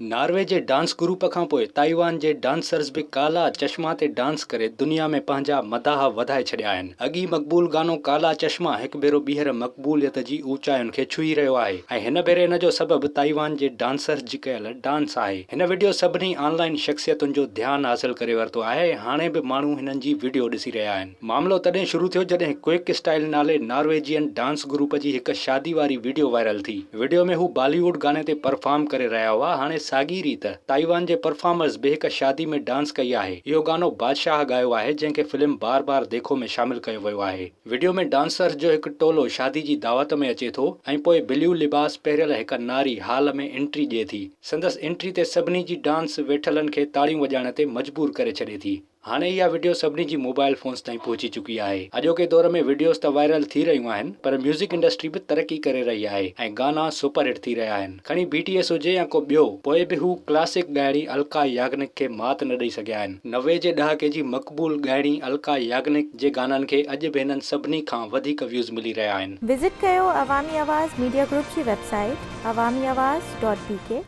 Norway جي dance group کان پوء تائيوان جي ڊانسرز به ڪالا چشما تي ڊانس ڪري دنيا ۾ پنهنجا مداح وڌائي ڇڏيا آهن. اڳ ئي مقبول گانو ڪالا چشما هڪ ڀيرو ٻيهر مقبوليت جي اوچاين کي ڇهي رهيو آهي ۽ هن ڀيري ان جو سبب تائيوان جي ڊانسرز جي ڪيل ڊانس آهي. هن وڊيو سڀني آن لائين شخصيتن جو ڌيان حاصل ڪري ورتو آهي ۽ هاڻي به ماڻهو هنن جي وڊيو ڏسي رهيا آهن. معاملو تڏهن شروع ٿيو جڏهن ڪوئڪ اسٽائل نالي نارويجين ڊانس گروپ جي هڪ شادي واري وڊيو وائرل ٿي. وڊيو ۾ هو بالي ووڊ گاني تي پرفارم ڪري رهيا هئا. هاڻي ساڳي ريت تائيوان جي پرفارمرز به هڪ شادي ۾ ڊانس ڪئي آهي. اهو گانو بادشاهه ڳايو آهي جنهن کي فلم بار بار ديکو ۾ شامل ڪيو ويو آهي. وڊيو ۾ ڊانسرز جو هڪ ٽولو شادي جي دعوت ۾ اچي ٿو ۽ پوء بليو لباس پهريل هڪ ناري هال ۾ انٽري ڏئي ٿي. سندس انٽري تي سڀني جي ڊانس ويٺلن کي تاڙيون وڄائڻ تي مجبور ڪري ڇڏي ٿي. هاڻي اها وڊيو سڀني جي موبائل فونز تائين پهچي چڪي آهي. اڄوڪي دور ۾ وڊيوز ته وائرل ٿي رهيون آهن پر ميوزڪ انڊسٽري به ترقي ڪري رهي آهي ۽ گانا سپر هٽ ٿي رهيا آهن. کڻي بي ٽي ايس هجي يا ڪو ٻيو پوء به هو ڪلاسڪ ڳائڻي الڪا ياگنڪ کي مات نه ڏئي سگهيا آهن. 90 جي ڏهاڪي جي مقبول ڳائڻي الڪا ياگنڪ جي گانن کي اڄ به هنن سڀني کان وڌيڪ ويوز ملي رهيا آهن. وزٽ ڪيو عوامي آواز ميڊيا گروپ جي website Awami Awaz dot B K.